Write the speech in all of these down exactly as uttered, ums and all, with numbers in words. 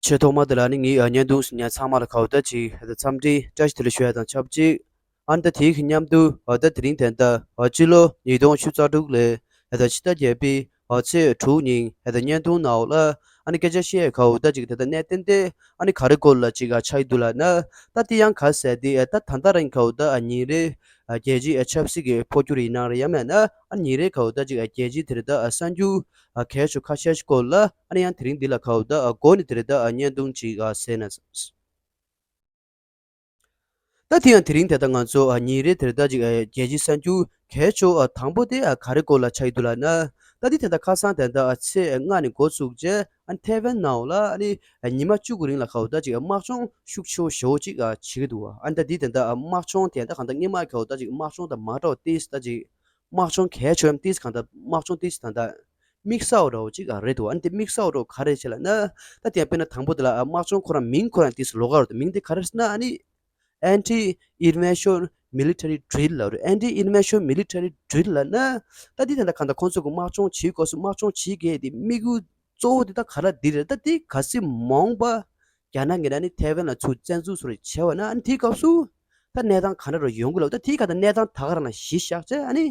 ཆེས་ཐོག་མ་དེ་ལ་ནི་ངའི་ཨ་བརྙན་ཐུང་གཟིགས་མཁན་ཚང་མ་ལ་ཁ་བ་ད་ཅིག་ཨ་ད་འཚམས་འདྲི་བཀྲ་ཤིས་བདེ་ལེགས་ཞུ་ཡ་དང་ཆབས་ཅིག་ཨ་ནི་ད་དེའི་གི་མཉམ་དུ་ཨ་ད་དེ་རིང་དེ་འདྲ་ཨ་སྤྱི་ལོ་ཉིས་སྟོང་བཅུ་རྩ་དྲུག་ལོའི་ཨ་ད་ཕྱི་ཟླ་བརྒྱད་པའི་ཨ་ཚེས་དྲུག་ཉིན་ཨ་ད་བརྙན་ཐུང་ནང་ལ་ཨ་ནི་སྐད་ཆ་བཤད་ཁ་བ་ད་ཅིག་དེ་ད་གནད་དོན་དེ་ཨ་ནི་ག་རེ་སྐོར་ལ་ཅིག་ཨ་ཆགས་ཡི་འདུག་ལབ་ན། ད་དེ་ཡང་ག་ཟེར་དེ་ཨ་ད་ད་ལྟ་རིང་ཁ་བ་ད་ཨ་ཉིན་རེ་ཨ་རྒྱལ་སྤྱིའི་ཨ་ཆབ་སྲིད་ཀྱི་འཕོ་འགྱུར་ཡིན་ན་རེད། ཡང་མིན་ན་ཨ་ཉིན་རེ་ཁ་བ་ད་ཅིག་ཨ་རྒྱལ་སྤྱིའི་དེ་རེད་ད་ཨ་གསར་འགྱུར་ཨ་གལ་ཆེ་ཁ་ཤས་ཤིག་སྐོར་ལ་ཨ་ནི་ཡང་དེ་རིང་འདི་ལ་ཁ་བ་ད་ཨ་འགོ་ནས་དེ་རེད་ད་ཨ་བརྙན་ཐུང་ཅིག་ཨ་གཟིགས་ན། ད་དེ་ཡང་དེ་རིང་དེ་ལྟ་ང་ཚོ་ཨ་ཉིན་རེ་དེ་རེད་ད་ཅིག་ཨ་རྒྱལ་སྤྱིའི་གསར་འགྱུར་གལ་ཆེ་ཨ་དང་པོ་དེ་ཨ་ག་རེ་སྐོར་ལ་ཆགས་ཡི་འདུག་ལབ་ན། ད་དེ་དེ་ལྟ་ཁ་སང་དེ་ལྟ་ཨ་ཚེས་ལྔ་ནས་འགོ་བཙུགས་རྗེས་ཨ་ཐའེ་ཝན་ནང་ལ་ཨ་ནི་ཉི་མ་བཅུ་གི་རིང་ལ་ཁ་བ་ད་ཅིག་ཨ་དམག་སྦྱོང་ཤུགས་ཆེ་བོ་ཞེ་བོ་ཅིག་ཨ་བྱེད་ཀྱི་འདུག་བ། ཨ་ད་དེ་དེ་ལྟ་ཨ་དམག་སྦྱོང་དེ་ད་གང་ལྟར་སྔོན་མ་ཁ་བ་ད་ཅིག་དམག་སྦྱོང་དང་མ་འདྲ་བ་ཏིས་ད་ཅིག་དམག་སྦྱོང་གལ་ཆེ་བའི་ཏིས་གང་ལྟར་དམག་སྦྱོང་ཏིས་ད་ལྟ་དམིགས་བསལ་འདྲ་བོ་ཅིག་རེད་འདུག་ཨ་ནི་དེ་དམིགས་བསལ་འདྲ་བོ་ག་རེ་བྱས་ལབ་ན། ད་དེ་ཡང་དཔེར་ན་དང་པོ་དེ་ལ་ཨ་དམག་སྦྱོང་ཁོ་རང་མིང་ཁོ་རང་ཏིས་ལོགས་ཀ་རེད་འདུག་མིང་དེ་ག་རེ་ཟེར་ན་ཨ་ནི་Anti Invasion Military Drill ལབ་རེད། Anti Invasion Military Drill ལབ་ན་ད་དེ་དེ་འདྲ་གང་ལྟར་ཁོང་ཚོ་གི་དམག་སྦྱོང་བྱེད་དགོས་སུ་དམག་སྦྱོང་བྱེད་དགོས་དེ་དམིགས་ཡུལ་གཙོ་བོ་དེ་ད་ག་རེ་འདི་རེད། ད་དེ་གལ་སྲིད་མ་འོངས་པ་རྒྱ་ནག་གིས་ཨ་ནི་ཐའེ་ཝན་ལ་ཚུར་བཙན་འཛུལ་སོགས་རེ་བྱས་པ་ན་ཨ་ནི་དེའི་སྐབས་སུ་ད་གནས་སྟངས་ག་འདྲ་རུ་ཡོང་གི་ལབ། ད་དེའི་ག་ད་གནས་སྟངས་ད་ག་རང་ལ་གཞི་བཞག་བྱས་ཨ་ནི་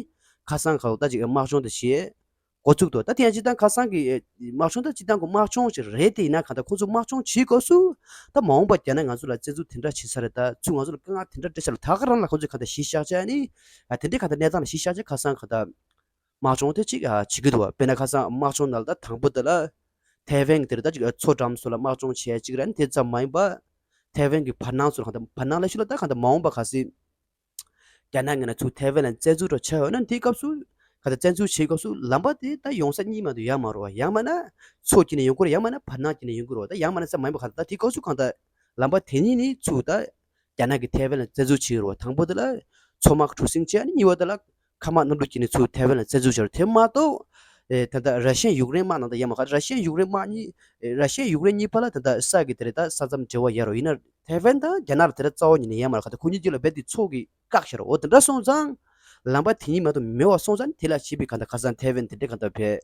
ཁ་སང་ཁ་ད་ཅིག་དམག་སྦྱོང་དེ་བྱས། འགོ་བཙུགས་འདུག་ད་དེ་ཡང་སྤྱིར་བཏང་ཁ་སང་གི་དམག་སྦྱོང་ད་སྤྱིར་བཏང་གི་དམག་སྦྱོང་ཞིག་རེད་དེ། ཡིན་ན་གང་ལྟར་ཁོང་ཚོ་དམག་སྦྱོང་བྱེད་སྐབས་སུ་ད་མ་འོངས་པ་རྒྱ་ནག་ང་ཚོ་ལ་བཙན་འཛུལ་དེ་འདྲ་བྱེད་ས་རེད། ད་ཚུར་ང་ཚོ་ལ་དཀའ་ངལ་དེ་འདྲ་འཕྲད་ས་རེད། ད་ག་རང་ལ་ཁོང་ཚོས་གང་ལྟར་གཞི་བཞག་བྱས་ནི་ཨ་དེ་འདྲའི་གང་ལྟར་གནས་སྟངས་ལ་གཞི་བཞག་བྱས་ཁ་སང་གང་ལྟར་དམག་སྦྱོང་དེ་གཅིག་ཨ་བྱེད་ཀྱི་འདུག་བ། དཔེར་ན་ཁ་སང་དམག་སྦྱོང་ནང་ལ་ད་དང་པོ་དེ་ལ་ཐའེ་ཝན་གྱི་དེ་རེད། ད་ཅིག་མཚོ་འགྲམ་སོགས་ལ་དམག་སྦྱོང་བྱས་གཅིག་རེད། དེ་ཙམ་མ་ཡིན་པ་ཐའེ་ཝན་གྱི་བར་སྣང་སོགས་ལ་གང་ལྟར་བར་སྣང་ལ་ཤུལ་ལ་ད་གང་ལྟར་མ་འོངས་པ་གལ་སྲིད་རྒྱ་ནག་ངོས་ནས་ཚུར་ཐའེ་ཝན་ལ་བཙན་འཛུལ་འདྲ་བྱས་ཡོད་ན་དེའི་སྐབས་སུ་ག་ད་བཙན་འཛུལ་བྱེད་སྐབས་སུ་ལམ་པ་དེ་ད་ཡོང་ས་གཉིས་མ་གཏོགས་ཡོད་མ་རེད་བ། ཡང་མིན་ན་མཚོ་དཀྱིལ་ནས་ཡོང་གི་རེད། ཡང་མིན་ན་བར་སྣང་དཀྱིལ་ནས་ཡོང་གི་རེད་བ། ད་ཡང་མིན་ན་ཙམ་མ་ཡིན་པ་ག་ད་ད་དེའི་སྐབས་སུ་གང་ལྟར་ལམ་པ་དེ་གཉིས་ནི་ཚུར་ད་རྒྱ་ནག་གིས་ཐའེ་ཝན་ལ་བཙན་འཛུལ་བྱེད་ཀྱི་རེད་བ། དང་པོ་དེ་ལ་མཚོ་དམག་གྲུ་གཟིངས་བྱས། ཨ་ནི་གཉིས་པ་དེ་ལ་མཁའ་དམག་གནམ་གྲུ་དཀྱིལ་ནས་ཚུར་ཐའེ་ཝན་ལ་བཙན་འཛུལ་བྱས་རེད། དེ་མ་གཏོགས་ཨེ་ད་ལྟ་ར་ཤི་ཡ་ཡུཀ་རེན་དམག་ནང་ད་ཡང་མ་ག་ར་ཤི་ཡ་ཡུཀ་རེན་དམག་གཉིས་ཨེ་ར་ཤི་ཡ་ཡུཀ་རེན་གཉིས་བར་ལ་ད་ལྟ་ས་གི་དེ་རེད། ད་ས་མཚམས་འབྲེལ་བ་ཡོད་རེད་བ། ཡིན་ན་ཐའེ་ཝན་དང་རྒྱ་ནག་ལ་དེ་ར་རྩ་བ་ཉིད་ནས་ཡོད་མ་རེད། ག་ད་ཁོ་གཉིས་གཅིག་ལ་རྦད་དེ་མཚོ་གིས་བཀག་བཞག་རེད། འོ་དེ་འདྲ་སོང་ཙང་ལམ་པ་དེ་གཉིས་མ་གཏོགས་མེད་པ་སོང་ཙང་དེ་ལ་ཆིབས་པའི་ག་ད་ཁ་སང་ཐའེ་ཝན་དེ་འདྲའི་ག་ད་བས་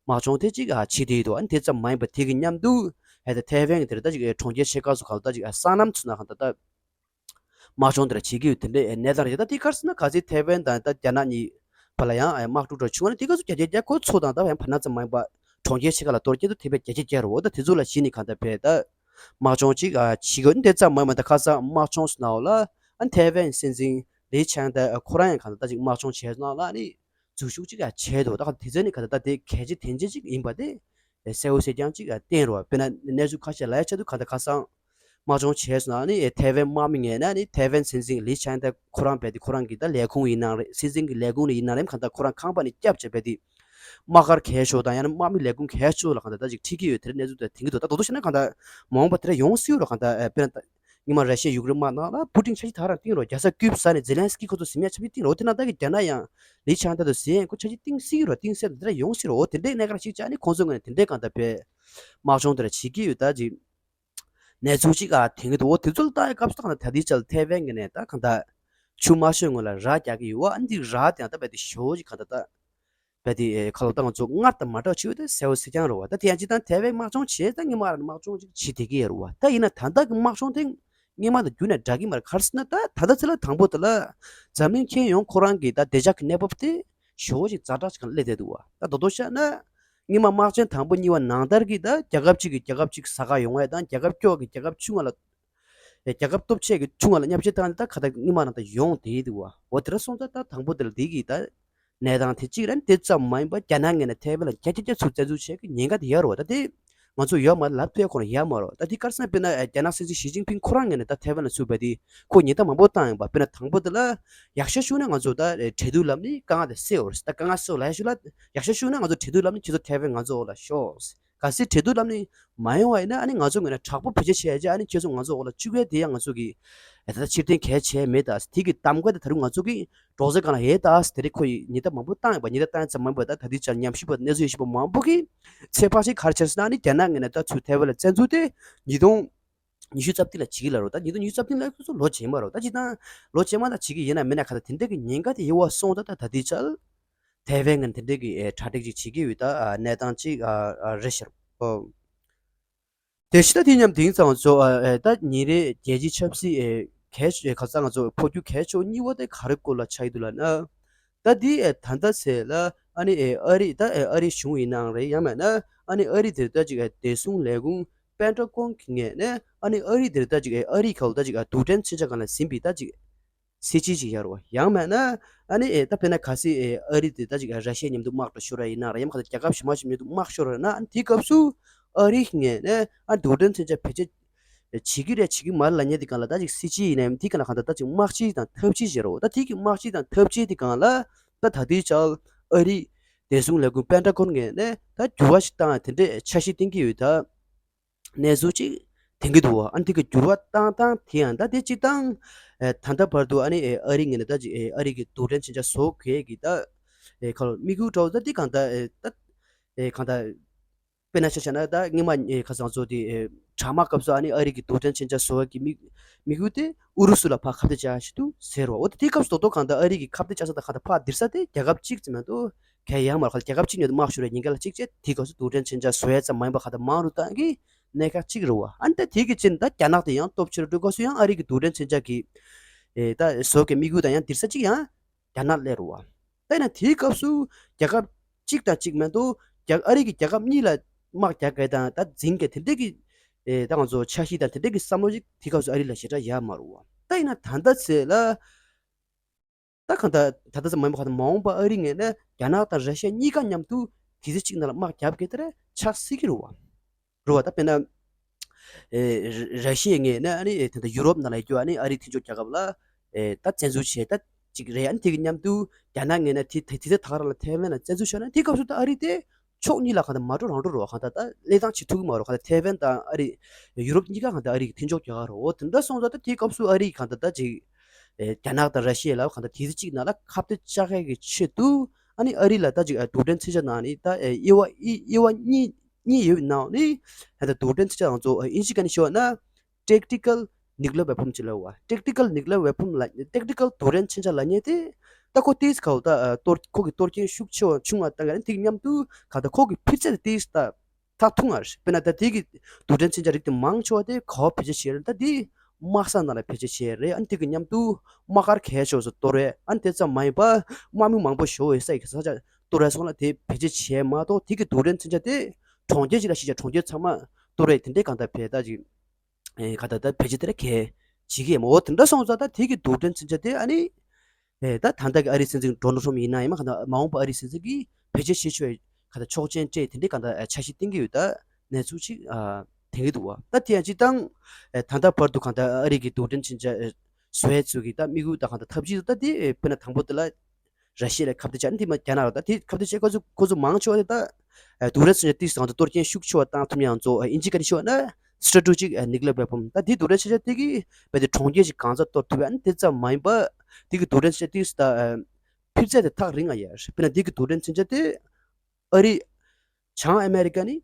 དམག་སྦྱོང་དེ་གཅིག་ཨ་བྱེད་དེ་ཡོད་དོ། ཨ་ནི་དེ་ཙམ་མ་ཡིན་པ་དེ་གི་མཉམ་དུ་ཨེ་ད་ཐའེ་ཝན་གྱི་དེ་རེད། ད་ཅིག་ཨེ་གྲོང་ཁྱེར་ཆེ་ཁག་སུ་ག་ད་ཅིག་ཨ་སོ་ནམ་ཚུ་ན་ག་ད་ད་དམག་སྦྱོང་དེ་འདྲ་བྱེད་ཀྱི་ཡོད། དེ་འདྲའི་གནས་སྟངས་རེད། ད་དེ་ག་རེ་ཟེར་ན་གལ་སྲིད་ཐའེ་ཝན་དང་ད་རྒྱ་ནག་གཉིས་བར་ལ་ཡང་དམག་འཁྲུག་འདྲ་བྱུང་བ་ན་དེ་ག་ཚོ་རྒྱ་ཆེ་རྒྱ་ཁོ་མཚོ་དང་ད་ཡང་བར་སྣང་ཙམ་མ་ཡིན་པ་གྲོང་ཁྱེར་ཆེ་ཁག་ལ་གཏོར་སྐྱེད་དུ་དེ་བས་རྒྱ་ཆེ་རྒྱ་རུ་འོ་ད་དེ་ཚོ་ལ་གཞི་ནས་གང་ལྟར་བས་ད་དམག་སྦྱོང་གཅིག་ཨ་བྱེད་དགོས་ནི་དེ་ཙམ་མ་ཡིན་པ། ད་ཁ་སང་དམག་སྦྱོང་སོང་ན་འོ་ལ་ཨ་ཐའེ་ཝན་སྲིད་འཛིན་ལི་ཆང་ཏེ་ཁོ་རང་ཡང་གང་ལྟར་ད་ཅིག་དམག་སྦྱོང་བྱས་སོང་ན་ལ་ནི་འཛུལ་ཞུགས་གཅིག་ཡང་བྱས་འདུག་ད་ག་དེ་ཚོ་ནི་ག་ད་ད་དེ་གལ་ཆེ་དོན་ཆེ་གཅིག་ཡིན་པ་དེ་གསལ་བོ་གསལ་རྐྱང་གཅིག་ཡང་བསྟན་རོགས། དཔེར་ན་གནས་ཚུལ་ཁ་ཤས་ལ་ཡ་ཆེད་དུ་ག་ད་ཁ་སང་དམག་སྦྱོང་བྱས་སོང་ན་ནི་ཐའེ་ཝན་དམག་མི་ངོས་ནས་ནི་ཐའེ་ཝན་སྲིད་འཛིན་ལི་ཆང་ཏེ་ཁོ་རང་རྦད་དེ་ཁོ་རང་གི་ད་ལས་ཁུངས་ཡིན་ནའང་རེད། སྲིད་འཛིན་གྱི་ལས་ཁུངས་ནས་ཡིན་ནའང་རེད། གང་ལྟར་ཁོ་རང་ཁང་པ་ནས་བསྐྱབས་བྱས་རྦད་དེ་དམག་སྒར་གལ་ཤོས་དང་ཡང་ན་དམག་མི་ལས་ཁུངས་གལ་ཤོས་ལ་གང་ལྟར་ད་ཅིག་ཁྲིད་ཀྱི་ཡོད། དེ་འདྲ་གནས་ཚུལ་དེ་ཐོན་གྱི་འདུག་ད་དོ་དོ་བྱས་ན་གང་ལྟར་མ་འོངས་པ་དེ་འདྲ་ཡོང་སྲིད་རོགས། གང་ལྟར་དཔེར་ན་ད་སྔོན་མ་ར་ཤི་ཡ་ཡུཀ་རེན་དམག་ནང་ལ་པུ་ཏིན་འཆར་གཞི་ད་རང་བཏིང་རོགས། རྒྱལ་ས་ཀུབ་ས་ནས་ཛེ་ལན་སི་ཀི་ཁོ་ཚོ་ཟིན་མེད་འཆར་གཞི་བཏིང་རོགས། དེ་ན་ད་གི་རྒྱ་ནག་ཡང་ལི་ཆང་ཏེ་དུ་ཟིན་ཡང་ཁོ་འཆར་གཞི་བཏིང་སྲིད་རོགས། བཏིང་སྲིད་དེ་འདྲ་ཡོང་སྲིད་རོགས། འོ་དེ་འདྲའི་གནད་འགག་ཞིག་བྱས་ནས་ཁོང་ཚོ་ངོས་ནས་དེ་འདྲའི་གང་ལྟར་བས་དམག་སྦྱོང་དེ་འདྲ་བྱེད་ཀྱི་ཡོད། ད་ཅིག་གནས་ཚུལ་ཅིག་ཨ་ཐོན་གྱི་འདུག་འོ་དེ་ཚོ་ལ་ལྟ་ཡ་སྐབས་སུ་ད་གང་ལྟར་ད་ལྟའི་ཆར་ཐའེ་ཝན་གྱི་ནས་ད་གང་ལྟར་ཆུ་དམར་ཤོད་ངོས་ལ་ར་རྒྱག་གི་ཡོད། ཨ་འདི་ར་དེ་ཡང་ད་བས་དེ་ཞོ་ཅིག་གང་ལྟར་ད། བས་དེ་ཁ་ལོ་ད་ང་ཚོ་སྔར་དང་མ་འདྲ་བ་བྱེད་ཡོད་དེ་གསལ་བོ་གསལ་རྐྱང་རེད་བ། ད་དེ་ཡང་ཅི་ལྟར་ཐའེ་ཝན་དམག་སྦྱོང་བྱས་ད་སྔོན་མ་རང་དམག་སྦྱོང་ཅིག་བྱེད་བསྡད་ཀྱི་ཡོད་རེད་བ། ད་ཡིན་ན་ད་ལྟ་གི་དམག་སྦྱོང་དེ་སྔོན་མ་དང་བསྡུར་ནས་འདྲ་གི་མ་རེད། ག་རེ་ཟེར་ན་ད་ད་ལྟ་ཚེ་ལ་དང་པོ་དེ་ལ་འཛམ་གླིང་ཁྱོན་ཡོངས་ཁོ་རང་གི་ད་བདེ་འཇགས་ཀྱི་གནས་བབ་དེ་ཞེ་པོ་ཅིག་ཛ་དྲག་ཅིག་སླེབས་བསྡད་འདུག་བ། ད་མདོར་མདོར་བཤད་ན་སྔོན་མ་དམག་ཆེན་དང་པོ་གཉིས་པ་ནང་ལྟར་གྱི་ད་རྒྱལ་ཁབ་གཅིག་གིས་རྒྱལ་ཁབ་གཅིག་ཟ་ཁ་ཡོང་བ་དང་རྒྱལ་ཁབ་སྐྱོ་གི་རྒྱལ་ཁབ་ཆུང་བ་ལ་རྒྱལ་ཁབ་སྟོབས་ཆེ་གི་ཆུང་བ་ལ་མཉམ་བཤད་བཏང་ནས་ད་ག་ད་སྔོན་མ་རང་ད་ཡོང་བསྡད་འདུག་བ། འོ་དེ་འདྲ་སོང་ཙང་ད་དང་པོ་དེ་ལ་དེ་གི་ད་གནས་སྟངས་དེ་གཅིག་རེད། དེ་ཙམ་མ་ཡིན་པ་རྒྱ་ནག་ངོས་ནས་ཐའེ་ཝན་ལ་བརྒྱ་ཆ་བརྒྱ་ཚུར་བཙན་འཛུལ་བྱེད་ཀྱི་ཉེན་ཁ་དེ་ཡོད་རེད་བ། ད་དེ་ང་ཚོ་ཡོད་མ་ལབ་ཐུབ་ཡ་ཁོ་རང་ཡོད་མ་རེད། ད་དེ་ག་རེ་ཟེར་ན་དཔེར་ན་རྒྱ་ནག་སྲིད་འཛིན་ཞི་ཅིན་ཕིང་ཁོ་རང་ངོས་ནས་ད་ཐའེ་ཝན་ལ་ཚུར་བས་དེ་ཁོ་ཉེན་བརྡ་མང་པོ་བཏང་ཡོད་པ། དཔེར་ན་དང་པོ་དེ་ལ་ཡག་ཤོས་ཤོད་ན་ང་ཚོ་ད་འབྲེལ་གཏུག་ལམ་ནས་དཀའ་ངལ་དེ་སེལ་འོ་རེད། ད་དཀའ་ངལ་སེལ་ལ་ཡག་ཤོས་ལ་ཡག་ཤོས་ཤོད་ན་ང་ཚོ་འབྲེལ་གཏུག་ལམ་ནས་ཁྱེད་ཚོ་ཐའེ་ཝན་ང་ཚོ་འོག་ལ་ཤོག་གལ་སྲིད་འབྲེལ་གཏུག་ལམ་ནས་མ་ཡོང་བ་ཡིན་ན་ཨ་ནི་ང་ཚོ་ངོས་ནས་དྲག་པོ་བེད་སྤྱོད་བྱས་རྗེས་ཨ་ནི་ཁྱེད་ཚོ་ང་ཚོ་འོག་ལ་བཅུག་ཡས་དེ་ཡང་ང་ཚོ་གི་ད་ལྟ་ཕྱིར་འཐེན་གལ་ཆེ་མེད། ད་དེ་གི་གདམ་ག་དེ་ད་རུང་ང་ཚོ་གི་སྒྲོག་ཙེ་སྒང་ལ་ཡོད། ད་དེ་རིང་ཁོ་ཡི་ཉེན་བརྡ་མང་པོ་བཏང་ཡོད་པ། ཉེན་བརྡ་བཏང་ཡོད་ཙམ་མ་ཡིན་པ་ད་ད་ལྟའི་ཆར་ཉམས་ཞིབ་པ་གནས་ཚུལ་ཡོད་ཞིབ་པ་མང་པོ་གི་ཚོད་དཔག་ཅིག་ག་རེ་བྱས་ཟེར་ན་ཨ་ནི་རྒྱ་ནག་ངོས་ནས་ད་ཚུར་ཐའེ་ཝན་ལ་བཙན་འཛུལ་དེ་ཉིས་སྟོང་ཉི་ཤུ་རྩ་བདུན་ལ་བྱེད་ཀྱི་ལ་རོ། ད་ཉིས་སྟོང་ཉི་ཤུ་རྩ་བདུན་ལ་ཁོ་ཚོ་ལོ་རྗེས་མ་རོ། ད་ཅི་ད་ལོ་རྗེས་མ་ལ་བྱེད་ཀྱི་ཡིན་ན་མིན་ན་ག་ད་དེ་འདྲ་གི་ཉེན་ཁ་དེ་ཡོད་པ་སོང་ད་ད་ད་ལྟའི་ཆར། ཐའེ་ཝན་གྱི་དེ་འདྲའི་གི་ཨེ་གྲ་སྒྲིག་ཅིག་བྱེད་ཀྱི་ཡོད་ད་ཨ་གནས་སྟངས་ཅིག་ཨ་ཨ་རེད་ཤག་ཨོ། དེ་བཞིན་ད་དེ་མཉམ་དེང་ཙང་ཚོ་ཨ་ཨ་ད་ཉིན་རེ་རྒྱལ་སྤྱིའི་ཆབ་སྲིད་ཨེ་གལ་ཆེ་ཁ་སང་ང་ཚོ་འཕོ་འགྱུར་གལ་ཆེ་བ་གཉིས་པ་དེ་ག་རེ་སྐོར་ལ་ཆགས་ཡོད་འདུག་ལབ་ན། ད་དེ་ཨེ་ད་ལྟ་ཚེ་ལ་ཨ་ནི་ཨེ་ཨ་རི་ད་ཨེ་ཨ་རི་གཞུང་ཡིན་ནའང་རེད། ཡང་མིན་ན་ཨ་ནི་ཨ་རི་དེར་ད་ཅིག་ཨེ་བདེ་སྲུང་ལས་ཁུངས་པེན་ཊ་གོན་གྱི་ངོས་ནས་ཨ་ནི་ཨ་རི་དེར་ད་ཅིག་ཨེ་ཨ་རི་ཁ་ལ་ད་ཅིག་ཨེ་རྡུལ་ཕྲན་མཚོན་ཆ་སྒང་ལ་ཟིན་པའི་ད་ཅིག་སྲིད་ཇུས་ཅིག་ཡོད་རེད་བ། ཡང་མིན་ན་ཨ་ནི་ཨེ་ད་དཔེར་ན་གལ་སྲིད་ཨེ་ཨ་རི་དེ་ད་ཅིག་ཨེ་ར་ཤི་ཡ་མཉམ་དུ་དམག་འགྲོ་ཤོར་བ་ཡིན་ན་རེད། ཡང་མིན་ན་རྒྱལ་ཁབ་གཞན་པ་ཞིག་མཉམ་དུ་དམག་ཤོར་བ་ཡིན་ན། ཨ་ནི་དེའི་སྐབས་སུ་ཨ་རི་ངོས་ནས་ཨ་རྡུལ་ཕྲན་མཚོན་ཆ་བེད་སྤྱོད་བྱེད་ཀྱི་རེད་བྱེད་ཀྱི་མ་རེད་ལབ་མཁན་དེ་སྒང་ལ་ད་ཅིག་སྲིད་ཇུས་ཡིན་ནའི་དེ་སྒང་ལ་གང་ལྟར་ད་ཅིག་དམག་སྤྱི་དང་འཐབ་ཇུས་བྱེད་རོགས། ད་དེ་གི་དམག་སྤྱི་དང་འཐབ་ཇུས་དེ་སྒང་ལ་ད་ད་ལྟའི་ཆར་ཨ་རི་བདེ་སྲུང་ལས་ཁུངས་པེན་ཊ་གོན་ངོས་ནས་ད་འགྱུར་བ་ཞིག་བཏང་དེ་འདྲའི་འཆར་གཞི་བཏིང་གི་ཡོད། ད་གནས་ཚུལ་ཅིག་ཐོན་གྱི་འདུག་བ། ཨ་ནི་དེ་གི་འགྱུར་བ་བཏང་སྟངས་དེ་ཡང་ད་དེ་སྤྱིར་བཏང་ཨེ་ད་ལྟ་བར་དུ་ཨ་ནི་ཨེ་ཨ་རི་ངོས་ནས་ད་ཅིག་ཨེ་ཨ་རི་གི་རྡུལ་ཕྲན་མཚོན་ཆ་བཟོ་མཁན་གྱི་ད་ཨེ་ཁ་ལོ་དམིགས་ཡུལ་འདྲ་བོ་ད་དེ་གང་ལྟར་ཨེ་ད་ཨེ་གང་ལྟར་དཔེར་ན་ཆ་བཞག་ན་ད་སྔོན་མ་ཨེ་ཁ་སང་ཚོ་དེ་ཨེ་དྲག་དམག་སྐབས་སུ་ཨ་ནི་ཨ་རི་གི་རྡུལ་ཕྲན་མཚོན་ཆ་བཟོ་བ་གི་དམིགས་དམིགས་ཡུལ་དེ་ཨུ་རུ་སུ་ལ་ཕར་ཁ་གཏད་བཅག་ཆེད་དུ་ཟེར་བ། འོ་དེ་དེའི་སྐབས་སུ་རྡོག་རྡོག་གང་ལྟར་ཨ་རི་གི་ཁ་གཏད་བཅག་ས་དང་གང་ལྟར་ཕར་འདིར་ས་དེ་རྒྱལ་ཁབ་གཅིག་ཙམ་མ་གཏོགས་གལ་ཡོད་མ་རེད། གང་ལྟར་རྒྱལ་ཁབ་གཅིག་ཉིད་དུ་དམག་ཤོར་བའི་ཉེན་ཁ་ལ་གཅིག་བྱས། དེའི་སྐབས་སུ་རྡུལ་ཕྲན་མཚོན་ཆ་བཟོ་ཡ་ཙམ་མ་ཡིན་པ་གང་ལྟར་མང་རུ་བཏང་གི་གནད་འགག་གཅིག་རེད་བ། ཨ་ནི་ད་དེ་གི་ཕྱིར་ད་རྒྱ་ནག་དེ་ཡང་སྟོབས་ཆེ་རུ་འགྲོ་སྐབས་སུ་ཡང་ཨ་རི་གི་རྡུལ་ཕྲན་མཚོན་ཆ་གི་ཨེ་ད་བཟོ་གི་དམིགས་ཡུལ་དང་ཡང་འདིར་ས་གཅིག་ཡང་རྒྱ་ནག་སླེབས་རེད་བ། ད་ཡིན་ན་དེའི་སྐབས་སུ་རྒྱལ་ཁབ་གཅིག་དང་གཅིག་མ་གཏོགས་རྒྱ་ཨ་རི་གི་རྒྱལ་ཁབ་གཉིས་ལ་དམག་རྒྱག་མཁན་དང་ད་འཛིང་མཁན་དེ་འདྲས་ཀྱི་ཨེ་ད་ང་ཚོ་འཆར་གཞི་དང་དེ་འདྲས་ཀྱི་བསམ་བློ་ཞིག་དེའི་སྐབས་སུ་ཨ་རི་ལ་ཞེ་དྲག་ཡོད་མ་རེད་བ། ད་ཡིན་ན་ད་ལྟ་ཚེ་ལ་ད་གང་ལྟར་ད་ལྟ་ཙམ་མ་ཡིན་པ་གང་ལྟར་མ་འོངས་པ་ཨ་རི་ངོས་ནས་རྒྱ་ནག་དང་ར་ཤི་ཡ་གཉིས་ཀ་མཉམ་དུ་དུས་ཚོད་གཅིག་ནང་ལ་དམག་རྒྱག་གི་དེ་འདྲ་ཆགས་སྲིད་ཀྱི་རེད་བ། རེད་བ། ད་དཔེར་ན་ཨེ་ར་ཤི་ཡའི་ངོས་ནས་ཨ་ནི་ཨེ་ད་ལྟ་ཡུ་རོབ་ནང་ལ་ཡོད་རྒྱུ་ཨ་ནི་ཨ་རིའི་མཐུན་ཕྱོགས་རྒྱལ་ཁབ་ལ་ཨེ་ད་བཙན་འཛུལ་བྱས་ད་ཅིག་རེད། ཨ་ནི་དེ་གི་མཉམ་དུ་རྒྱ་ནག་ངོས་ནས་དེ་དེ་དེ་ད་ག་རང་ལ་ཐེ་ཝན་ལ་བཙན་འཛུལ་ཤོར་ན་དེའི་སྐབས་སུ་ད་ཨ་རི་དེ་ཕྱོགས་གཉིས་ལ་གང་ལྟར་མ་འགྲོ་རང་འགྲོ་རེད་བ། གང་ལྟར་ད་གླེང་སྟངས་བྱེད་ཐུབ་ཀྱི་མ་རེད། གང་ལྟར་ཐེ་ཝན་དང་ཨ་རི་ཡུ་རོབ་གཉིས་ཀ་གང་ལྟར་ཨ་རི་གི་མཐུན་ཕྱོགས་རྒྱལ་ཁབ་རེད། འོ་དེ་འདྲ་སོང་ཙང་ད་དེའི་སྐབས་སུ་ཨ་རི་གང་ལྟར་ད་ཅིག་ཨེ་རྒྱ་ནག་དང་ར་ཤི་ཡ་ལ་གང་ལྟར་དུས་ཚོད་གཅིག་ནང་ལ་ཁ་གཏད་བཅག་མཁན་གྱི་ཆེད་དུ་ཨ་ནི་ཨ་རི་ལ་ད་ཅིག་ཨེ་རྡུལ་ཕྲན་མཚོན་ཆ་ནང་ནས་ད་ཨེ་དབྱེ་བ་དབྱེ་དབྱེ་བ་གཉིས་གཉིས་ཡོད་ནང་ནས་ད་ལྟ་རྡུལ་ཕྲན་མཚོན་ཆ་ང་ཚོ་ཨེ་དབྱིན་ཇི་སྐད་ནས་ཞུ་བ་ན་tactical nuclear weapon ཅིག་ལབ་བ། tactical nuclear weapon ལ་tactical རྡུལ་ཕྲན་མཚོན་ཆ་ལབ་མཁན་དེ་ད་ཁོ་ཏིས་ཁའོ་ད་ཨ་གཏོར་ཁོ་གི་གཏོར་སྐྱོན་ཤུགས་ཆེ་བ་ཆུང་བ་བཏང་ག་ནས་དེ་གི་མཉམ་དུ་ག་ད་ཁོ་གི་འཕེལ་ཚད་ཏིས་ད་ཐག་ཐུང་བ་རེད། དཔེར་ན་ད་དེ་གི་རྡུལ་ཕྲན་མཚོན་ཆ་རིགས་དེ་མང་ཆེ་བ་དེ་ག་བ་བེད་སྤྱོད་བྱེད་རེད། ད་དེ་དམག་ས་ནང་ལ་བེད་སྤྱོད་བྱེད་རེད། ཨ་ནི་དེ་གི་མཉམ་དུ་དམག་སྒར་གལ་ཆེ་བ་ཚོ་གཏོར་རེད། ཨ་ནི་དེ་ཙམ་མ་ཡིན་པ་དམག་མི་མང་པོ་ཞོགས་ཡོད་ས་ཡི་ས་ཆ་གཏོར་རེད་སོང་ལ་དེ་བེད་སྤྱོད་བྱེད་མ་གཏོགས་དེ་གི་རྡུལ་ཕྲན་མཚོན་ཆ་དེ་གྲོང་ཁྱེར་ཅིག་ལ་གཞི་བྱས་གྲོང་ཁྱེར་ཚང་མ་གཏོར་རེད། དེ་འདྲའི་གང་ལྟར་བེད་ད་ཅིག་ཨེ་ག་ད་ད་བེད་སྤྱོད་དེ་ལ་གལ་བྱེད་ཀྱི་ཡོད་མ། འོ་དེ་འདྲ་སོང་ཙང་ད་དེ་གི་རྡུལ་ཕྲན་མཚོན་ཆ་དེ་ཨ་ནི་ཨེ་ད་ད་ལྟ་གི་ཨ་རིའི་སྲིད་འཛིན་ཌོ་ནལ་ཊམ་ཡིན་ན་ཡང་མ་ག་ད་མ་འོངས་པ་ཨ་རིའི་སྲིད་འཛིན་གྱིས་བེད་སྤྱོད་བྱེད་ཆོག་པའི་ག་ད་ཆོག་མཆན་སྤྲད་དེ་འདྲའི་ག་ད་འཆར་གཞི་བཏིང་གི་ཡོད། ད་གནས་ཚུལ་ཅིག་ཨ་ཐོན་གྱི་འདུག་བ། ད་དེ་ཡང་སྤྱིར་བཏང་ཨེ་ད་ལྟ་བར་དུ་ག་ད་ཨ་རི་གི་རྡུལ་ཕྲན་མཚོན་ཆ་ཨེ་བཟོ་ཡས་ཚོ་གི་ད་དམིགས་ཡུལ་ད་ག་ད་ཐབས་ཇུས་ད་དེ་ཨེ་དཔེར་ན་དང་པོ་དེ་ལ་ར་ཤི་ཡ་ལ་ཁ་གཏད་བཅག་ནི་དེ་མ་རྒྱ་ནག་ལ་ད་དེ་ཁ་གཏད་བཅག་ཁོ་ཚོ་ཁོ་ཚོ་མང་ཆེ་བ་དེ་ད་ཨེ་རྡུལ་ཕྲན་མཚོན་ཆ་ཏིས་གང་ཚོ་གཏོར་སྐྱོན་ཤུགས་ཆེ་བ་བཏང་ཐུབ་ཡང་ཚོ་ཨེ་དབྱིན་ཇི་སྐད་ནས་ཞུ་བ་ན་strategic ཨེ་nuclear weapon ད་དེ་རྡུལ་ཕྲན་མཚོན་ཆ་དེ་གིས་བས་དེ་གྲོང་ཁྱེར་ཞིག་གང་ཚ་གཏོར་ཐུབ་ཡ་ནི་དེ་ཙམ་མ་ཡིན་པ་དེ་གི་རྡུལ་ཕྲན་མཚོན་ཆ་ཏིས་ད་ཨེ་འཕེལ་ཚད་དེ་ཐག་རིང་ང་ཡ་རེད། དཔེར་ན་དེ་གི་རྡུལ་ཕྲན་མཚོན་ཆ་དེ་ཨ་རི་བྱང་ཨ་མེ་རི་ཀ་ནི་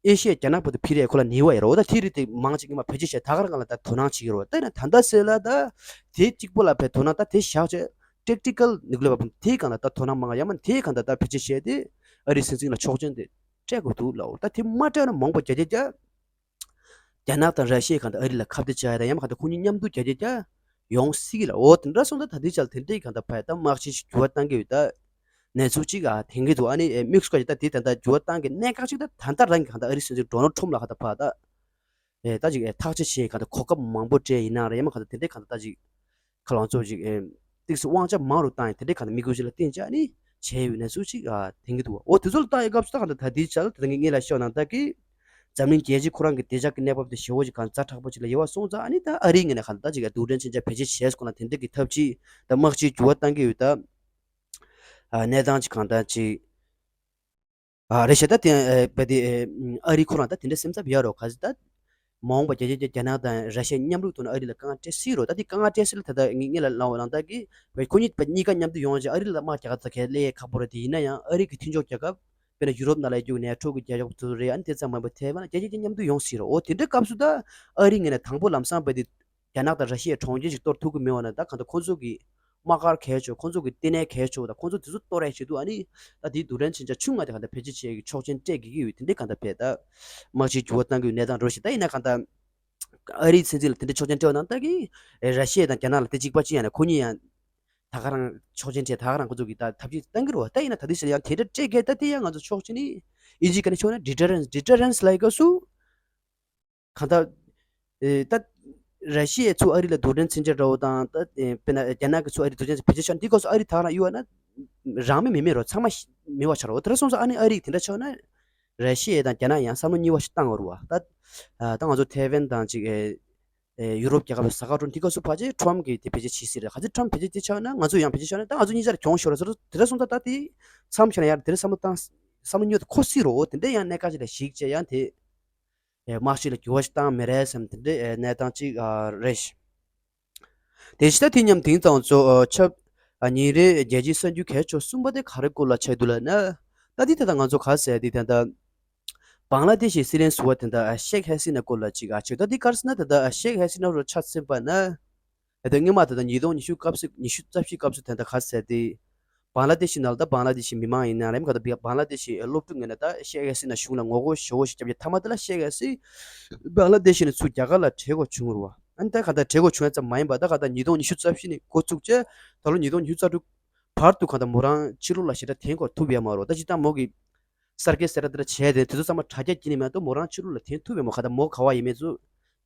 ཨེ་ཤི་ཡ་རྒྱ་ནག་བར་དུ་འཕེལ་ཡས་ཁོ་ལ་ནུས་པ་ཡོད་རེད། འོ་ད་དེ་རིགས་དེ་མང་ཆེ་སྔོན་མ་བེད་སྤྱོད་བྱས་ད་ག་རང་ལ་ད་དོ་སྣང་བྱེད་ཀྱི་རེད། ད་ན་ད་ལྟ་ཟེར་ལ་ད་དེ་གཅིག་པོ་ལ་བས་དོ་སྣང་ད་དེ་བཞག་བྱས་tactical nuclear weapon དེའི་སྒང་ལ་ད་དོ་སྣང་མང་ཡང་མ་དེའི་སྒང་ད་ད་བེད་སྤྱོད་བྱས་ཏེ་ཨ་རིའི་སྲིད་འཛིན་ལ་ཆོག་མཆན་དེ་སྤྲད་དགོས་འདུག་ལབ། ད་དེ་མ་སྤྲད་ན་མང་པོ་བརྒྱ་ཆ་བརྒྱ་རྒྱ་ནག་དང་ར་ཤི་ཡའི་སྒང་ད་ཨ་རི་ལ་ཁ་གཏད་བཅག་ཡ་ད་ཡང་མ་ག་ད་ཁོ་གཉིས་མཉམ་དུ་བརྒྱ་ཆ་བརྒྱ་ཡོང་སྲིད་ཀྱི་ལ། འོ་དེ་འདྲ་སོང་ད་ད་དེ་ཆ་ལ་དེ་འདྲའི་སྒང་ད་ཕ་ཡ་ད་དམག་ཆེན་ཞིག་འགྱུར་བ་བཏང་གི་ཡོད་ད། གནས་ཚུལ་གཅིག་ཨ་ཐོན་གྱི་འདུག་ཨ་ནི་ཨེ་དམིགས་སུ་བཀར་གྱི་ད་དེ་ད་ལྟ་འགྱུར་བ་བཏང་གི་གནད་འགག་ཅིག་ད་ད་ལྟ་རང་གི་གང་ལྟར་ཨ་རིའི་སྲིད་འཛིན་ཌོ་ནལ་ཊམ་ལ་གང་ལྟར་ཕར་ད་ཨེ་ད་ཅིག་ཨེ་ཐག་གཅོད་བྱེད་གང་ལྟར་གོ་སྐབས་མང་པོ་སྤྲད་ཡིན་ན་རེད་ཡང་མ་གང་ལྟར་དེ་འདྲའི་གང་ལྟར་ད་ཅིག་ཁ་ལོང་ཚོ་ཅིག་ཨེ་ཏིག་སི་དབང་ཆ་མང་རུ་བཏང་ཡིན་དེ་འདྲའི་གང་ལྟར་དམིགས་ཡུལ་ཅིག་ལ་བརྟེན་བྱས་ཨ་ནི་བྱས་ཡོད་གནས་ཚུལ་ཅིག་ཨ་ཐོན་གྱི་འདུག་འོ་དེ་ཚོ་ལ་ལྟ་ཡི་སྐབས་སུ་ད་གང་ལྟར་ད་དེའི་ཆ་ལ་ད་ངས་ངས་ལ་ཤོད་ནང་ལྟ་གི་འཛམ་གླིང་རྒྱལ་སྤྱི་ཁོ་རང་གི་བདེ་འཇགས་ཀྱི་གནས་བབ་དེ་ཞེ་བོ་ཅིག་གང་ཛ་དྲག་པོ་ཅིག་ལ་ཡོད་པ་སོང་ཙང་ཨ་ནི་ད་ཨ་རིའི་ངོས་ནས་གང་ལྟར་ད་ཅིག་ཨ་རྡུལ་ཕྲན་མཚོན་ཆ་བེད་སྤྱོད་བྱས་སྐོར་ལ་དེ་འདྲའི་གི་ཐབས་ཇུས་ད་དམག་སྤྱིའི་འགྱུར་བ་བཏང་གི་ཡོད་ད། ཨ་གནས་སྟངས་ཅིག་གང་ལྟར་ཅིག་ཨ་རེད་ཤག་ད་དེ་ཨ་བས་དེ་ཨ་རི་ཁོ་རང་ད་དེ་འདྲ་སེམས་འཚབ་ཡོད་རོགས་ག་ཟེ་ད། མ་འོངས་པ་རྒྱ་རྒྱ་རྒྱ་རྒྱ་ནག་དང་ར་ཤི་ཡ་མཉམ་རུབ་ཐོག་ནས་ཨ་རི་ལ་དཀའ་ངལ་འཕྲད་སྲིད་རོགས། ད་དེ་དཀའ་ངལ་འཕྲད་སྲིད་ལ་ད་ལྟ་ངས་ངས་ལ་ལབ་པ་ནང་ལྟར་གི་བས་ཁོ་གཉིས་བས་གཉིས་ཀ་མཉམ་དུ་ཡོང་བ་ཅིག་ཨ་རི་ལ་དམག་རྒྱག་ག་ད་གལ་ལས་ཁག་པོ་རེད། དེ་ཡིན་ན་ཡང་ཨ་རི་གི་མཐུན་ཕྱོགས་རྒྱལ་ཁབ་དཔེར་ན་ཡུ་རོབ་ནང་ལ་ཡོད་རྒྱུ་ནེ་ཊོ་གི་རྒྱལ་ཁབ་ཚོ་རེད། ཨ་ནི་དེ་ཙམ་མ་ཡིན་པར་ཐེ་ཝན་ལ་རྒྱ་རྒྱ་རྒྱ་མཉམ་དུ་ཡོང་སྲིད་རོགས། འོ་དེ་འདྲའི་སྐབས་སུ་ད་ཨ་རི་ངོས་ནས་དང་པོ་ལམ་སང་བས་དེ་རྒྱ་ནག་དང་ར་ཤི་ཡའི་གྲོང་ཁྱེར་ཅིག་གཏོར་ཐུབ་ཀྱི་མེད་པ་ན་ད་གང་ལྟར་ཁོ་ཚོ་གི་ དམག་སྒར་གལ་ཆེ་ཁོང་ཚོ་གི་ལྟེ་གནས་གལ་ཆེ་དང་ཁོང་ཚོ་དེ་ཚོ་གཏོར་རེས་བྱེད་དུས་ཨ་ནི་ད་དེའི་རྡུལ་ཕྲན་མཚོན་ཆ་ཆུང་ང་དེ་ག་ད་བེད་སྤྱོད་བྱེད་ཀྱི་ཆོག་མཆན་སྤྲད་དགོས་ཀྱི་ཡོད། དེ་འདྲའི་ག་ད་བེད་ད་དམག་སྤྱིའི་འགྱུར་བ་གཏང་གི་ཡོད་གནས་སྟངས་འགྲོ་བཞིན་ད་ཡིན་ན་ག་ད་ཨ་རིའི་ཚན་རྩལ་ལ་དེ་འདྲའི་ཆོག་མཆན་སྤྲད་པ་ན་ད་གི་ར་ཤི་ཡ་དང་རྒྱ་ནག་ལ་དེ་གཅིག་པ་གཅིག་ཡང་ན་ཁོ་གཉིས་ཡང་ད་ག་རང་ཆོག་མཆན་སྤྲད་ད་ག་རང་ཁོ་ཚོ་གི་ད་ཐབས་ཇུས་གཏང་གི་རེད་བ། ད་ཡིན་ན་ད་དེ་ཞིག་ཡང་དེ་འདྲ་སྤྲད་མཁན་ད་དེ་ཡང་ང་ཚོ་ཕྱོགས་གཅིག་ནས་ཨིན་ཇིའི་སྐད་ནས་ཕྱོགས་ན་deterrence deterrence་ལབ་སྐབས་སུ་གང་ལྟར་ཨེ་ད་ར་ཤི་ཡའི་ཚུར་ཨ་རི་ལ་རྡུལ་ཕྲན་མཚོན་ཆ་འདྲ་བོ་དང་ད་ཨེ་དཔེར་ན་རྒྱ་ནག་གི་ཚུར་ཨ་རི་རྡུལ་ཕྲན་བེད་སྤྱོད་བྱས་ན་འདི་སྐབས་སུ་ཨ་རི་ད་ག་རང་གཡུག་པ་ན་རང་མོས་མི་མེད་རོ་ཚང་མ་མེད་པ་ཆགས་རོ། དེ་འདྲ་སོང་ཙང་ཨ་ནི་ཨ་རི་དེ་འདྲ་ཆགས་ན་ར་ཤི་ཡ་དང་རྒྱ་ནག་ཡང་བསམ་བློ་གཉིས་པ་ཞིག་བཏང་དགོས་རེད་བ། ད་ད་ང་ཚོ་ཐའེ་ཝན་དང་ཅིག་ཨེ་ཨེ་ཡུ་རོབ་རྒྱལ་ཁབ་ལ་ཟ་ཁ་འགྲོ་འདི་སྐབས་སུ་ཕལ་ཆེར་ཁྲོམ་གྱིས་དེ་བེད་སྤྱོད་བྱེད་སྲིད་རེད། ག་ཚོད་ཁྲོམ་བེད་སྤྱོད་དེ་ཆགས་ན་ང་ཚོ་ཡང་བེད་སྤྱོད་ཆགས་ན་ད་ང་ཚོ་གཉིས་ཆར་གྱོང་ཤོར་ར་ཟེར་དེ་འདྲ་སོང་ཙང་ད་དེ་མཚམས་ཆགས་ན་ཡང་དེ་འདྲ་བསམ་བློ་བཏང་བསམ་བློ་ཉོ་དེ་ཁོ་སྲིད་རོ། དེ་འདྲ་ཡང་གནད་འགག་ཅིག་ལ་གཞིགས་བྱས་ཡང་དེ་ཨེ་དམག་སྤྱི་ལ་འགྱུར་བ་ཞིག་བཏང་མི་རེད་བསམ་དེ་འདྲའི་ཨེ་གནས་སྟངས་ཅིག་ཨ་རེད། དེ་ཕྱི་ད་དེ་མཉམ་དེང་དང་ཚོ་ཨ་ཆབ་ཨ་ཉིན་རེའི་རྒྱལ་སྤྱིའི་གསར་འགྱུར་གལ་ཆེ་གསུམ་པ་དེ་ག་རེ་སྐོར་ལ་ཆགས་འདུག་ལབ་ན། ད་དེ་ད་ལྟ་ང་ཚོ་ག་ཟེར་དེ་ད་ལྟ་བང་ལ་དེ་ཤི་སྲིད་བློན་ཟུར་པ་དེ་ད་ཤེག་ཧ་སི་ན་སྐོར་ལ་ཅིག་ཨ་ཆེ་ད་དེ་ག་རེ་ཟེར་ན་ད་ལྟ་ཤེག་ཧ་སི་ན་རུ་ཆ་ཚན་པ་ན། ད་སྔོན་མ་ད་ལྟ་ཉིས་སྟོང་ཉི་ཤུ་སྐབས་སུ་ཉི་ཤུ་རྩ་བཞི་སྐབས་སུ་དེ་ད་ག་ཟེར་དེ། བང་ལ་དེ་ཤི་ནང་ལ་ད་བང་ལ་དེ་ཤི་མི་མང་ཡིན་ན་རེམ་ག་ད་བང་ལ་དེ་ཤི་སློབ་ཕྲུག་ངོས་ནས་ད་ཤེག་ཧ་སི་ན་གཞུང་ལ་ངོ་རྒོལ་ཞེ་པོ་ཞིག་བརྒྱབ་ཀྱི་མཐའ་མ་དེ་ལ་ཤེག་ཧ་སི་བང་ལ་དེ་ཤི་ནས་ཚུར་རྒྱ་གར་ལ་བྲོས་དགོས་བྱུང་རུ་བ། ཨ་ནི་ད་ག་ད་བྲོས་དགོས་བྱུང་ཡ་ཙམ་མ་ཡིན་པ་ད་ག་ད་ཉིས་སྟོང་ཉི་ཤུ་རྩ་བཞི་ནས་འགོ་བཙུགས་བྱས་ད་ལོ་ཉིས་སྟོང་ཉི་ཤུ་རྩ་དྲུག་བར་དུ་གང་ལྟར་མོ་རང་ཕྱི་ལོགས་ལ་ཞེ་དྲག་འཐེན་དགོས་ཐུབ་ཡོད་མ་རེད། ད་སྤྱིར་བཏང་མོ་གི་གསར་བརྗེ་ཟེར་ཡ་དེ་འདྲ་བྱས་ཏེ་དེ་ཚོ་ཚང་མ་དྲ་རྒྱ་བརྒྱུད་ནས་མ་གཏོགས་མོ་རང་ཕྱི་ལོགས་ལ་འཐེན་ཐུབ་ཡོད་མ་རེད། གང་ལྟར་མོ་ག་བ་ཡིན་མིན་ཚོ་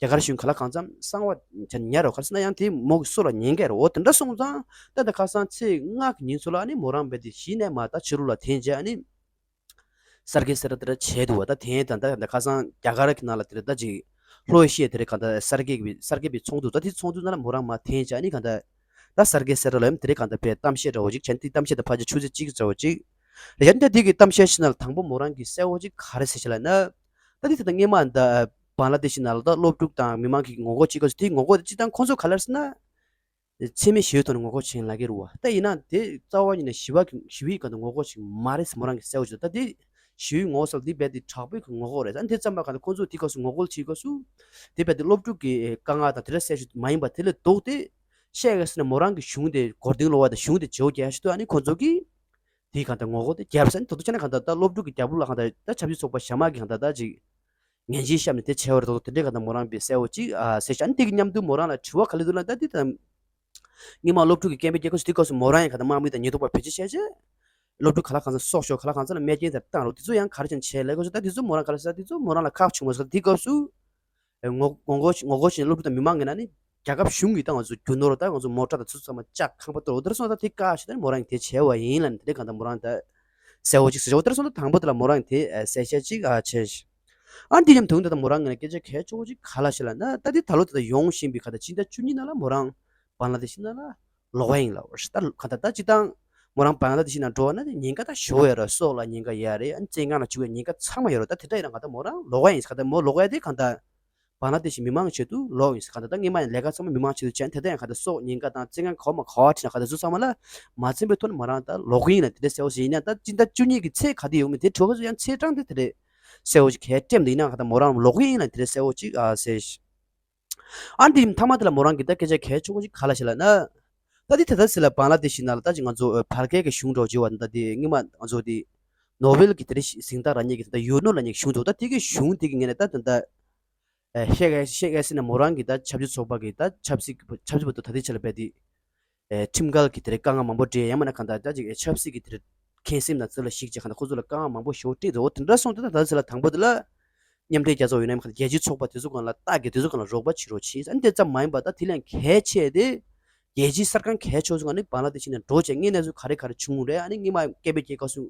རྒྱ་གར་གཞུང་ག་ལ་གང་འཚམ་གསང་བ་བྱས་ཉར་རོ། ག་རེ་ཟེར་ན་ཡང་དེ་མོ་གི་སྲོག་ལ་ཉེན་ཁ་རེད། འོ་དེ་འདྲ་སོང་ཙང་ད་ལྟ་ཁ་སང་ཚེས་ལྔ་གི་ཉིན་ཚོ་ལ་ཨ་ནི་མོ་རང་རྦད་དེ་གཞི་ནས་མར་ད་ཕྱི་ལོགས་ལ་འཐེན་བྱས་ཨ་ནི། གསར་བརྗེ་ཟེར་ཡ་དེ་འདྲ་བྱས་འདུག་བ། ད་དེ་ཡན་དང་ད་ད་ཁ་སང་རྒྱ་གར་གྱི་ནང་ལ་དེ་འདྲ་ད་ཅིག་ལྷོ་ཨེ་ཤི་ཡ་དེ་འདྲ་གང་ལྟར་གསར་བརྗེ་གི་གསར་བརྗེ་པའི་ཚོགས་འདུ་ད་དེ་ཚོགས་འདུ་ནང་ལ་མོ་རང་མར་འཐེན་བྱས་ཨ་ནི་གང་ལྟར་ད་གསར་བརྗེ་ཟེར་ཡ་ལ་ཡང་དེ་འདྲ་གང་ལྟར་བས་གཏམ་བཤད་འདྲ་བོ་ཅིག་བྱས་ནས་དེ་གཏམ་བཤད་དང་ཕལ་ཆེར་ཆུ་ཚོད་གཅིག་འདྲ་བོ་ཅིག་རེད། ཡ་ནི་ད་དེ་གི་གཏམ་བཤད་ཞིག་ནང་ལ་དང་པོ་མོ་རང་གིས་གསལ་བོ་ཅིག་ག་རེ་ཟེར་ཞེ་ལབ་ན། ད་དེ་ད་ལྟ་སྔོན་མ་ད་བང་ལ་དེ་ཤི་ནང་ལ་ད་སློབ་ཕྲུག་དང་མི་མང་གིས་ངོ་རྒོལ་བྱེད་སྐབས་སུ་དེའི་ངོ་རྒོལ་དེ་སྤྱིར་བཏང་ཁོང་ཚོ་ག་ལ་ཟེར་ན། འཚེ་མེད་ཞི་བའི་ཐོག་ནས་ངོ་རྒོལ་བྱེད་ལབ་ཀྱི་རེད་བ། ད་ཡིན་ན་དེ་རྩ་བ་ཉིད་ནས་ཞི་བ་ཞི་བའི་སྒང་དུ་ངོ་རྒོལ་ཞིག་མ་རེད་ཟེར་མོ་རང་གིས་གསལ་བོ་ཞིག་ད་དེ་ཞི་བའི་ངོ་རྒོལ་ཟེར་དེ་རྦད་དེ་དྲག་པོའི་ངོ་རྒོལ་རེད། ད་དེ་ཙམ་པ་གང་ལྟར་ཁོང་ཚོས་དེ་སྐབས་སུ་ངོ་རྒོལ་བྱེད་སྐབས་སུ་དེ་རྦད་དེ་སློབ་ཕྲུག་གི་དཀའ་ངལ་དང་དེ་འདྲ་སེལ་ཞིག་མ་ཡིན་པ་དེ་ལས་ལྡོག་སྟེ་བཤད་ཡ་ཟེར་ན་མོ་རང་གི་གཞུང་དེ་མགོ་རྟིང་སློག་པ་དང་གཞུང་དེ་བརྗེ་པོ་རྒྱག་ཡ་ཞིག་ཏུ་ཨ་ནི་ཁོང་ཚོ་གིས་དེའི་གང་ལྟར་ངོ་རྒོལ་དེ་བརྒྱབ་ཟེར་ནས་ད་དུང་བྱས་ན་གང་ལྟར་ད་སློབ་ཕྲུག་གི་རྒྱབ་ལོགས་ལ་གང་ལྟར་ད་ཆབ་སྲིད་ཚོགས་པ་གཞན་མ་གི་གང་ལྟར་ད་ཅིག་ངན་ཇུས་བཤམས་ནས་དེ་བྱས་པ་རེད་དོ། དེ་འདྲའི་གང་ལྟར་མོ་རང་པས་གསལ་བོ་ཅིག་ཨ་གསལ་བཤད་ཨ་ནི་དེ་གི་མཉམ་དུ་མོ་རང་ལ་དྲི་བ་ག་ལེར་འདུག་ལབ་ན་ད་དེ་ད། སྔོན་མ་སློབ་ཕྲུག་གི་སྐད་འབོད་རྒྱག་སྐབས་སུ་དེ་སྐབས་སུ་མོ་རང་ཡང་གང་ལྟར་དམག་མི་དང་ཉེན་རྟོག་པ་བེད་སྤྱོད་བྱས་རྗེས། སློབ་ཕྲུག་ག་ལ་གང་འཚམ་སྲོག་ཤོར་ག་ལ་གང་འཚམ་ལ་རྨས་སྐྱོན་དེ་བཏང་རོགས་དེ་ཚོ་ཡང་ག་རེ་བྱས་ནས་བྱས་ལབ་སྐབས་སུ་ད་དེ་ཚོ་མོ་རང་ག་ལ་ཟེར་དེ་ཚོ་མོ་རང་ལ་ཁག་བྱུང་བ་ཟེར་དེ་སྐབས་སུ། ངོ་ངོ་རྒོལ་ངོ་རྒོལ་བྱས་ནས་སློབ་ཕྲུག་དང་མི་མང་ངོས་ནས་ནི་རྒྱལ་ཁབ་གཞུང་གིས་ད་ང་ཚོ་རྒྱུ་ནོར་ད་ང་ཚོ་མོ་ཊ་དང་ཚུ་ཚང་མ་ལྕགས་ཁང་པ་གཏོར་འོ་དེར་སོང་ད་དེ་བཀག་ཞེས་ད་མོ་རང་གིས་དེ་བྱས་པ་ཡིན་ལབ་ནས་དེ་འདྲའི་གང་ལྟར་མོ་རང་ད་གསལ་བོ་ཅིག་ཟེར་འོ་དེར་སོང་ད་དང་པོ་དེ་ལ་མོ་རང་གིས་དེ་གསལ་བཤད་ཅིག་ཨ་བྱས་ཤག་ཨ་འདི་མཉམ་དུ་ད་ལྟ་མོ་རང་ངོས་ནས་སྐད་ཆ་གལ་ཆེ་བོ་ཅིག་ག་ལ་ཞིག་ལབ་ན་ད་འདི་ད་ལོ་ད་ལྟ་ཡོང་བཞིན་པའི་ག་ད་ཕྱི་ཟླ་བཅུ་གཉིས་ནང་ལ་མོ་རང་བང་ལ་དེ་ཤི་ནང་ལ་ལོག་ག་ཡིན་ལབ་ད་ག་ད་ད་སྤྱིར་བཏང་མོ་རང་བང་ལ་དེ་ཤི་ནང་འགྲོ་བ་ན་དེ་ཉེན་ཁ་ད་ཞེ་པོ་ཡོད་རེད། སྲོག་ལ་ཉེན་ཁ་ཡོད་རེད། ཨ་ནི་བཙོན་ཁང་ལ་བཅུག་པའི་ཉེན་ཁ་ཚང་མ་ཡོད་རེད། ད་དེ་འདྲ་ཡིན་ན་ག་ད་མོ་རང་ལོག་ག་ཡིན་ཟེར་ག་ད་མོ་ལོག་ག་དེ་ག་ད་བང་ལ་དེ་ཤི་མི་མང་གི་ཆེད་དུ་ལོག་ཡིན་ཟེར་ག་ད་ད་སྔོན་མ་ཡང་ལས་ཀ་ཚང་མ་མི་མང་ཆེད་དུ་བྱས་ད་ད་ཡང་ག་ད་སྲོག་ཉེན་ཁ་དང་བཙོན་ཁང་ག་བ་མ་ག་བ་ཁྲིད་ན་ག་ད་ཚོ་ཚང་མ་ལ་མ་འཚམ་པའི་ཐོག་ནས་མོ་རང་ད་ལོག་གི་ཡིན་ལབ་དེ་འདྲ་གསལ་བོ་ཞིག་ཡིན་ན་ད་སྤྱིར་བཏང་བཅུ་གཉིས་ཀྱི་ཚེས་ག་དེ་ཡོང་མིན་དེ་དྲི་བ་ཚོ་ཡང་ཚེས་གྲངས་དེ་དེ་འདྲ་གསལ་བོ་ཞིག་གས་སྤྲད་མི་འདུག་ཡིན་ན་ག་ད་མོ་རང་ལོག་གི་ཡིན་ལབ་དེ་འདྲ་གསལ་བོ་ཅིག་ཨ་ཟེར། ཨ་འདི་མཐའ་མ་དེ་ལ་མོ་རང་གིས་ད་སྐད་ཆ་གལ་ཆེ་བོ་ཅིག་ག་ལ་ཞིག་ལབ་ན། ད་འདི་ད་ལྟ་ཟེར་ལ་བང་ལ་དེ་ཤི་ནང་ལ་ད་ཅིག་ང་ཚོ་བར་བརྒལ་གྱི་གཞུང་འགྲོ་བྱེད་པ་ད་དེ་སྔོན་མ་ང་ཚོ་དེ་ནོ་བེལ་གྱི་དེ་རིང་གཟེངས་རྟགས་རག་མཁན་གྱི་ད་ཡུ་ནོ་ལབ་མཁན་གཞུང་འགྲོ་ད་དེ་གི་གཞུང་དེ་གི་ངོས་ནས་ད་ད་ད་ཤེག་ཤེག་ཧ་སི་ན་མོ་རང་གིས་ད་ཆབ་སྲིད་ཚོགས་པ་གི་ད་ཆབ་སྲིད་ཆབ་སྲིད་པ་དུ་ད་དེ་ཆ་ལ་བས་དེ། ཁྲིམས་འགལ་གྱི་དེ་རིང་དཀའ་ངལ་མང་པོ་འཕྲད་ཡང་མིན་ན་གང་ལྟར་ད་ཅིག་ཆབ་སྲིད་ཀྱི་དེ་རིང་ཁེངས་སེམས་དང་རྩིས་ལ་གཞིགས་བྱས་གང་ལྟར་ཁོ་ཚོ་ལ་དཀའ་ངལ་མང་པོ་ཞེ་པོ་འཕྲད་འདུག་འོ་དེ་འདྲ་སོང་དུས་ད་ད་ཟེར་ལ་དང་པོ་དེ་ལ་མཉམ་འབྲེལ་རྒྱལ་ཚོགས་ཡིན་ནའི་གང་ལྟར་རྒྱལ་སྤྱིའི་ཚོགས་པ་དེ་ཚོ་གང་ལ་ལྟ་གི་དེ་ཚོ་གང་ལ་རོགས་པ་བྱེད་རོགས་བྱེད་ཨ་ནི་དེ་ཙམ་མ་ཡིན་པ་ད་དེ་ལས་གལ་ཆེ་དེ་རྒྱལ་སྤྱིའི་གསར་ཁང་གལ་ཆེ་ཚོ་གང་ནི་བང་ལ་དེ་ཕྱིན་ནས་འགྲོ་བྱས་དངོས་གནས་ཚུལ་ག་རེ་ག་རེ་བྱུང་རེད། ཨ་ནི་སྔོན་མ་སྐད་འབོད་རྒྱག་སྐབས་སུ་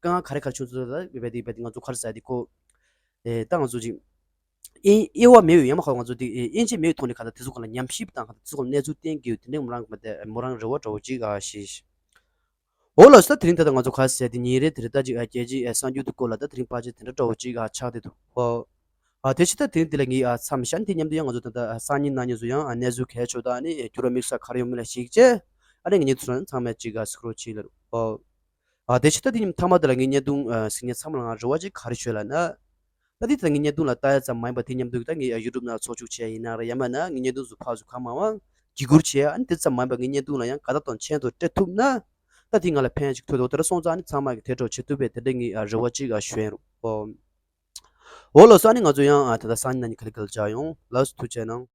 དཀའ་ངལ་ག་རེ་ག་རེ་བྱུང་ཚོད་ད་བས་དེ་བས་དེ་ང་ཚོ་ག་རེ་ཟེར་དེ་ཁོ་ད་ང་ཚོ་ཅིག་དབྱེ་དབྱེ་བ་མེད་པའི་ཡ་མ་ཁ་ང་ཚོ་དེ་དབྱེ་འབྱེད་མེད་པའི་ཐོག་ནས་ག་ད་དེ་ཚོ་གང་ལ་ཉམས་ཞིབ་དང་ག་ད་དེ་ཚོ་གང་ལ་གནས་ཚུལ་བསྟན་དགོས་དེ་འདྲའི་མོ་རང་གི་མོ་རང་རེ་བ་འདྲ་བོ་ཅིག་ཨ་ཤེས། འོ་ལགས་སོ། ད་དེ་རིང་ད་ལྟ་ང་ཚོ་ག་ཟེར་དེ་ཉིན་རེ་དེ་རེ་ད་ཅིག་ཨ་རྒྱལ་སྤྱིའི་ཨ་གསར་འགྱུར་དུ་སྐོར་ལ་ད་དེ་རིང་ཕལ་ཆེར་དེ་འདྲ་འདྲ་བོ་ཅིག་ཨ་ཆགས་བསྡད་འདུག་ཨོ། ཨ་དེ་ཕྱི་ད་དེ་རིང་དེ་ལ་ངས་ཨ་མཚམས་བཞག་དེ་མཉམ་དུ་ཡང་ང་ཚོ་ད་ལྟ་ཨ་སང་ཉིན་གནངས་ཉིན་ཚོ་ཡང་ཨ་གནས་ཚུལ་གལ་ཆེ་དང་ཨ་ནི་འགྱུར་བ་དམིགས་བསལ་ག་རེ་ཡོང་མིན་ལ་གཞིགས་བྱས་ཨ་ནི་ངེད་གཉིས་ཚོ་ཚང་མས་ཅིག་ཨ་གཟིགས་རོགས་བྱེད་ལ་རུ་ཨོ། ཨ་དེ་ཕྱི་ད་དེ་ཉིན་མཐའ་མ་དེ་ལ་ངས་བརྙན་ཐུང་ཨ་གཟིགས་མཁན་ཚང་མ་ལ་ང་རེ་བ་ཅིག་ག་རེ་ཞུ་ལབ་ན། ད་དེ་ད་ངའི་བརྙན་ཐུང་ལ་ལྟ་ཡ་ཙམ་མ་ཡིན་པ་དེ་མཉམ་དུ་ད་ངའི་ཡུ་ཊུབ་ནང་ལ་ཚོགས་ཞུགས་བྱས་ཡིན་ན་རེད་ཡང་མིན་ན་ངའི་བརྙན་ཐུང་ཚོ་ཕར་ཚུར་གང་མང་མང་ བརྒྱུད་བསྐུར་བྱས། ཨ་ནི་དེ་ཙམ་མ་ཡིན་པར་ངའི་བརྙན་ཐུང་ལ་ཡང་དགའ་རྟགས་དང་མཆན་ཐོ་སྤྲད་ཐུབ་ན། ད་དེ་ང་ལ་ཕན་ཅིག་ཐོགས་འདུག་དེ་འདྲ་སོང་ཙང་ཨ་ནི་ཚང་མ་གིས་དེ་འདྲ་བྱེད་ཐུབ་པའི་དེ་འདྲ་ངས་ཨ་རེ་བ་ཅིག་ཨ་ཞུ་ཡིན་རོགས། འོ་ལགས་སོ། ཨ་ནི་ང་ཚོ་ཡང་ཨ་ད་ལྟ་སང་ཉིན་གནངས་ཉིན་ག་ལེ་ག་ལེ་མཇལ་ཡོང་། ལགས་སོ། ཐུགས་རྗེ་གནང་།